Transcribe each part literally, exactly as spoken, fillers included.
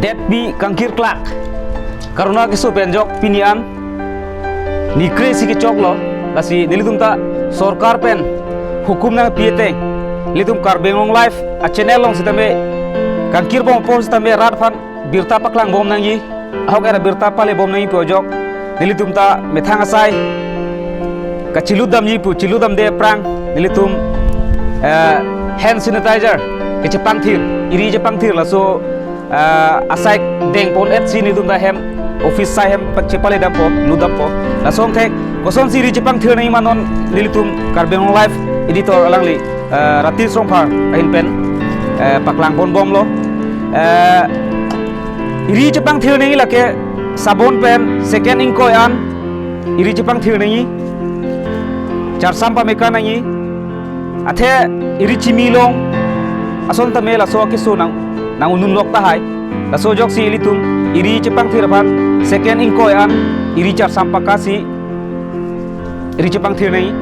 Etpi kangkir klak. Corona keso pen ajok pini an ni kre-isi kechoklo. Lasi nelitum ta sorkar pen hukum nangpi ateng, nelitum Karbi Anglong Live a-channel along sitame kangkir bom apor sitame rat aphan birta paklang bom nangji, ahok era birta pale bom nangji pu ajok nelitum ta methang asai kachilut damji pu, chilut damde aphrang nelitum, eh, hand sanitizer kechepangthir, iri chepangthir, laso, eh, asai dengpon-etsi nelitum ta hem office asai hem pa-, chepale dampo, lut dampo. Laso angthek kosonsi iri chepangthir nangji ma non nelitum Karbi Anglong Live editor alangli, eh, Ratish Rongphar ahin pen, eh, paklang pon bomlo. Eh, iri chepangthir nangji lake sabon pen second ingkoi an iri chepangthir nangji, charsam pameka nangji, athe iri chimi long ason tame laso akeso nang, nang-un-un lok tahai. Laso ajoksi ilitum iri chepangthir aphan second ingkoi an iri charsam pakasi iri chepangthir nangji.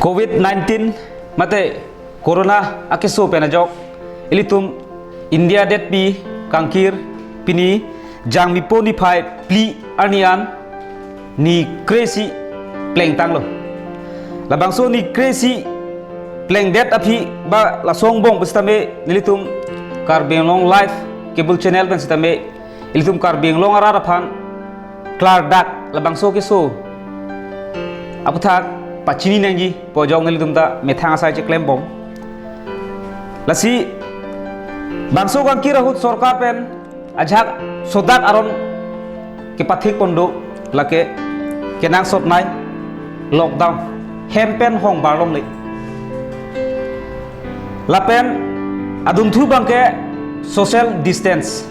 Covid nineteen mate Corona akeso pen ajok ilitum India detpi kangkir pini Jangmipo niphai phli arni an ni kre-isi plengtanglo. Labangso ni kre-isi plengdet aphi ba laso angbong pu sitame nelitum Karbi Anglong Live cable channel pen sitame ilitum Karbi Anglong arat aphan klardak labangso keso aputhak pachini nangji pu ajok nelitum ta methang asai cheklem bom. Lasi bangso kangkir ahut sorkar pen ajahak sodak aron kepathik pon do, lake kenangsot nei lockdown, hem pen hong barlongle. Lapen adunthu abangke social distance,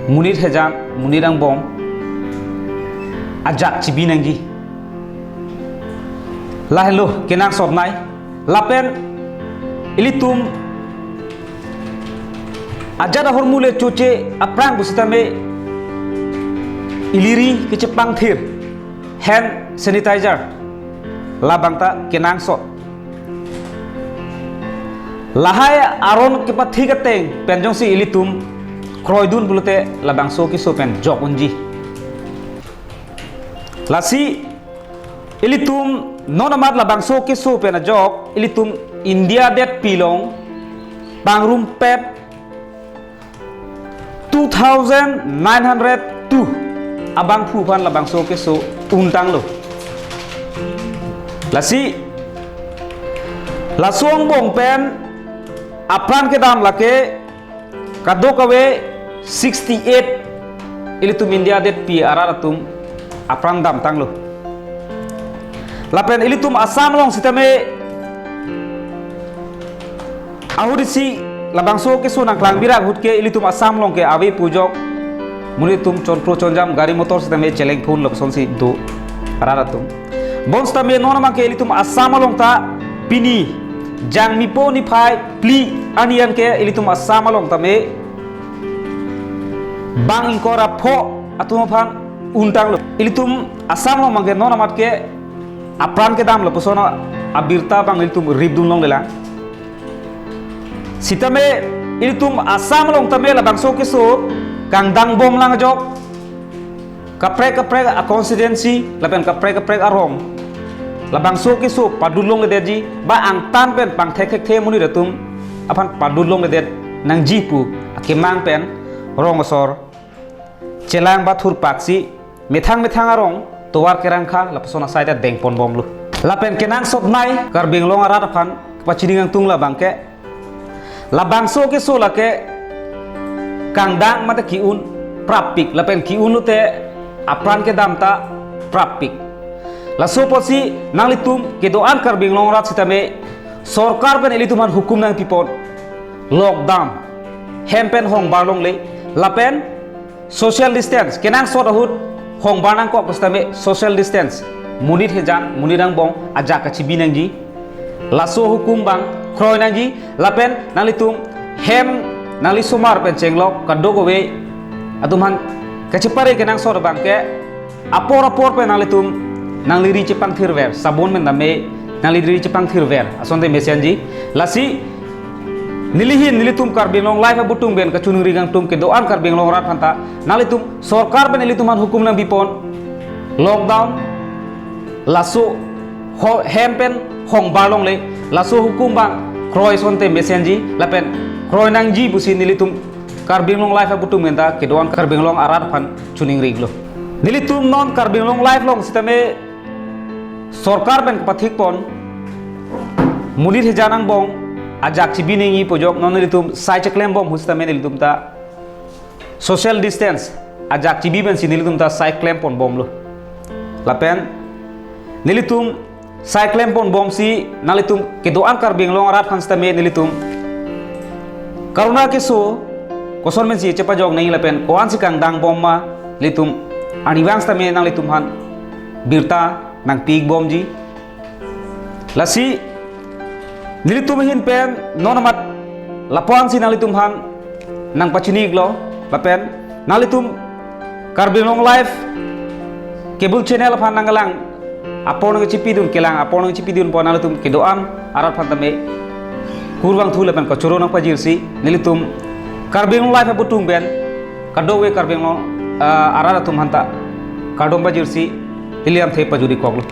monit hejan, monit angbong ajak chibi nangji. Lahenlo kenangsot nei. Lapen ilitum ajat ahormu le choche aphrang pu sitame ili ri kechepangthir, hand sanitizer, labang ta kenangsot. Lahai aron kepathik ateng pen jongsi ilitum kroidun pulote labangso keso pen jok unji. Lasi ilitum non amat labangso keso pen ajok ilitum India detpi along pangrumpet two thousand nine hundred two abangphu aphan labangso keso untanglo. Lasi laso angbong pen apran kedam lake kadokave sixty-eight ilitum India detpi arat atum apran damtanglo. Lapen ilitum Assam along sitame ahut isi labangso keso nangklang birak ahut ke ilitum Assam along ke ave pu ajok monit atum chonpro chonjam gari motor sitame cheleng phun lapusonsi do arat atum. Bonsitame non abangke ilitum Assam along ta pini Jangmipo niphai phli arni an ke ilitum Assam along tame bang ingkoi ra pho atum aphan untanglo. Ilitum Assam along abangke non amat ke apran kedam lapuson abirta abang ilitum ripdun longlelang. Sitame ilitum Assam along tame labangso keso kangdang bomlang ajok kaprek kaprek a-constituency lapen kaprek kaprek arong labangso keso padut longledetji, ba angtan pen pangthek thekthe monit atum aphan padut longledet nangji pu akemang pen rong asor chelang ba thurpaksi methang methang arong tovar kerangkha lapuson asai ta dengpon bomlo. Lapen kenangsot nei Karbi Anglong arat aphan pachini nangtung labangke labangso keso lake kangdang mate ki-un prappik, lapen ki-un lote apran kedam ta prappik. Laso apotsi nanglitum kedo-an Karbi Anglong arat sitame sorkar pen ilitum aphan hukum nangpipon, lockdown, hem pen hongbar longle, lapen social distance, kenangsot ahut hongbar nangkok sitame social distance, monit hejan, monit angbong ajak kachibi nangji. Laso hukum abang kroi nangji, lapen nanglitum hem nangli osomar pen chenglok kadokave atum aphan kachepare kenangsot abang ke apor apor pen nanglitum nangli ri chepangthirver, sabon pen tame nangli ri chepangthirver, asonte mesenji. Lasi neli hin nelitum Karbi Anglong Live abutung pen kachiningri kangtung kedo-an Karbi Anglong arat aphanta, nanglitum sorkar pen ilitum aphan hukum nangpipon, lockdown, laso ho-, hem pen hongbar longle, laso hukum abang kroi, asonte mesenji, lapen kroi nangji pusi nelitum Karbi Anglong Live abutung pen ta kedo-an Karbi Anglong arat aphan chiningrilo. Nelitum non Karbi Anglong Live along sitame sorkar pen kapathikpon, monit hejan angbong ajak chibi nangji pu ajok non nelitum sai cheklembom ahut sitame nelitum ta social distance ajak chibi pensi nelitum ta sai klemponbomlo. Lapen nelitum sai klemponbomsi nanglitum kedo-an Karbi Anglong arat aphan sitame nelitum corona keso koson pensi chepajok nangji lapen ko-ansi kangdangbom ma, nelitum arnivang sitame nanglitum aphan birta nangpi-ikbomji. Lasi nelitum ahin pen non amat lapu-ansi nanglitum aphan nangpachini-iklo, lapen nanglitum Karbi Anglong Live cable channel aphan nangkelang apor nangchipidun, kelang apor nangchipidunpo, nanglitum kedo-an arat aphan tame kurvangthu lapen kachoro nangpajirsi nelitum Karbi Anglong Live abutung pen kadokave Karbi Anglong, ah, arat atum aphanta kardom pajirsi neli lamthe pajuri koklo.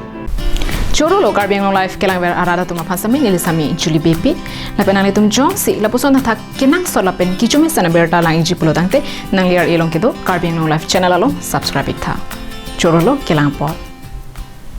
Chorolo Karbi Anglong Live kelangver arat atum aphan sitame neli sami Julie Beypi. Lapen nanglitum jongsi lapuson thakthak kenangsot lapen kechomesen abirta lang-ikji pulo tangte nangli ar-e along kedo Karbi Anglong Live channel along subscribe-iktha. Chorolo, kelang apot.